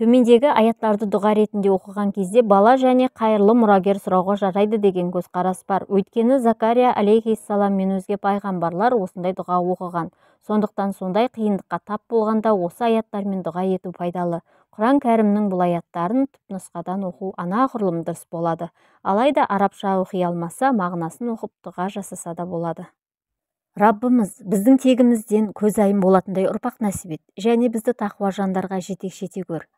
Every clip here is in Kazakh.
Төмендегі аяттарды дұға ретінде оқыған кезде бала және қайырлы мұрагер сұрауға жарайды деген көзқарас бар. Өйткені Закария алейхиссалам мен өзге пайғамбарлар осындай дұға оқыған. Сондықтан сондай қиындыққа тап болғанда осы аяттармен дұға ету пайдалы. Құран кәрімнің бұл аяттарын түпнұсқадан оқу анағұрлым дұрыс болады. Алайда арабша оқи алмаса, мағынасын оқып дұға жасаса да болады. Раббымыз, біздің тегімізден көзайым болатындай ұрпақ нәсіп ет және бізді тақуа жандарға жетекші ете көр.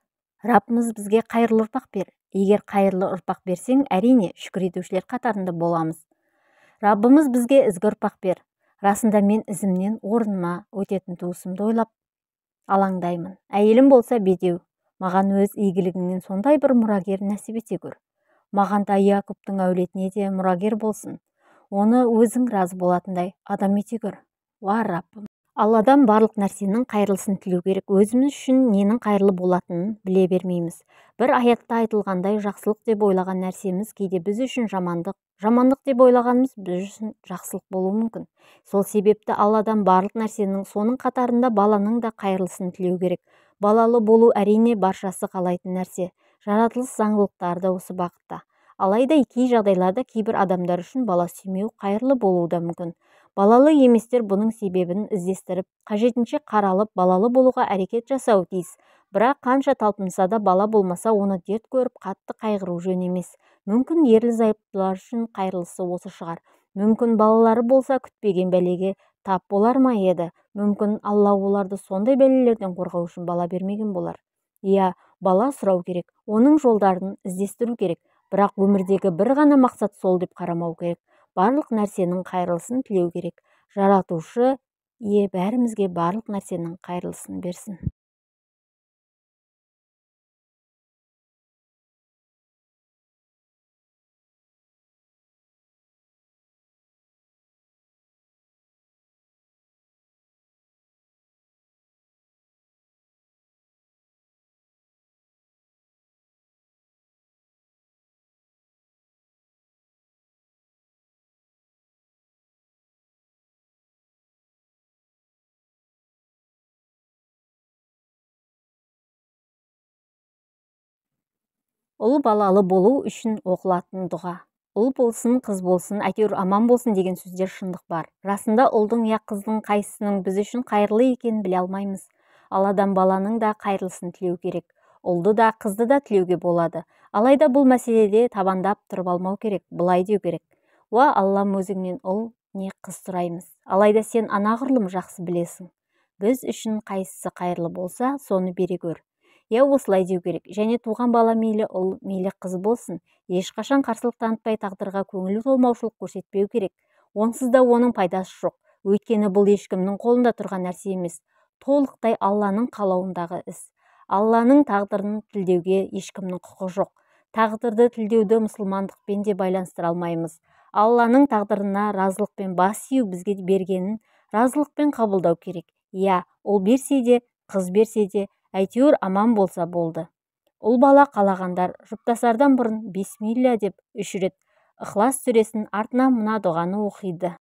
Раббымыз, бізге қайырлы ұрпақ бер. Егер қайырлы ұрпақ берсең, әрине, шүкір етушілер қатарында боламыз. Раббымыз, бізге ізгі ұрпақ бер. Расында мен ізімнен орныма өтетін туысымды ойлап алаңдаймын. Әйелім болса бедеу. Маған өз игілігіңнен сондай бір мұрагер нәсіп ете көр. Маған да Якуптың әулетіне де мұрагер болсын. Оны өзің разы болатындай адам ете көр. Уа Раббым! Алладан барлық нәрсенің қайырлысын тілеу керек. Өзіміз үшін ненің қайырлы болатынын біле бермейміз. Бір аятта айтылғандай, жақсылық деп ойлаған нәрсеміз кейде біз үшін жамандық, жамандық деп ойлағанымыз біз үшін жақсылық болуы мүмкін. Сол себепті Алладан барлық нәрсенің, соның қатарында баланың да қайырлысын тілеу керек. Балалы болу әрине баршасы қалайтын нәрсе. Жаратылыс заңдылықтары да осы бағытта. Алайда кей жағдайларда кейбір адамдар үшін бала сүймеу қайырлы болуы да мүмкін. Балалы еместер бұның себебін іздестіріп, қажетінше қаралып, балалы болуға әрекет жасауы тиіс. Бірақ қанша талпынса да бала болмаса, оны дерт көріп, қатты қайғыру жөн емес. Мүмкін ерлі-зайыптылар үшін қайырлысы осы шығар. Мүмкін балалары болса күтпеген бәлеге тап болар ма еді? Мүмкін Алла оларды сондай бәлелерден қорғау үшін бала бермеген болар. Иә, бала сұрау керек, оның жолдарын іздестіру керек. Бірақ өмірдегі бір ғана мақсат сол деп қарамау керек. Барлық нәрсенің қайырлысын тілеу керек. Жаратушы ие бәрімізге барлық нәрсенің қайырлысын берсін. Ұл балалы болу үшін оқылатын дұға. Ұл болсын, қыз болсын, әйтеуір аман болсын деген сөздер шындық бар. Расында ұлдың я қыздың қайсысының біз үшін қайырлы екенін біле алмаймыз. Алладан баланың да қайырлысын тілеу керек. Ұлды да, қызды да тілеуге болады. Алайда бұл мәселеде табандап тұрып алмау керек, былай деу керек. Уа Аллам, өзіңнен ұл не қыз сұраймыз. Алайда сен анағұрлым жақсы білесің. Біз үшін қайсысы қайырлы болса, соны бере көр. Я осылай деу керек. Және туған бала мейлі ұл, мейлі қыз болсын, ешқашан қарсылық танытпай тағдырға көңілі толмаушылық көрсетпеу керек. Онсыз да оның пайдасы жоқ. Өйткені бұл ешкімнің қолында тұрған нәрсе емес. Толықтай Алланың қалауындағы іс. Алланың тағдырын тілдеуге ешкімнің құқы жоқ. Тағдырды тілдеуді мұсылмандықпен де байланыстыра алмаймыз. Алланың тағдырына разылықпен бас ию, бізге бергенін разылықпен қабылдау керек. Иә, ұл берсе де, қыз берсе де, әйтеуір аман болса болды. Ұл бала қалағандар жұптасардан бұрын бисмилля деп 3 рет Ықылас сүресін артынан мына дұғаны оқиды.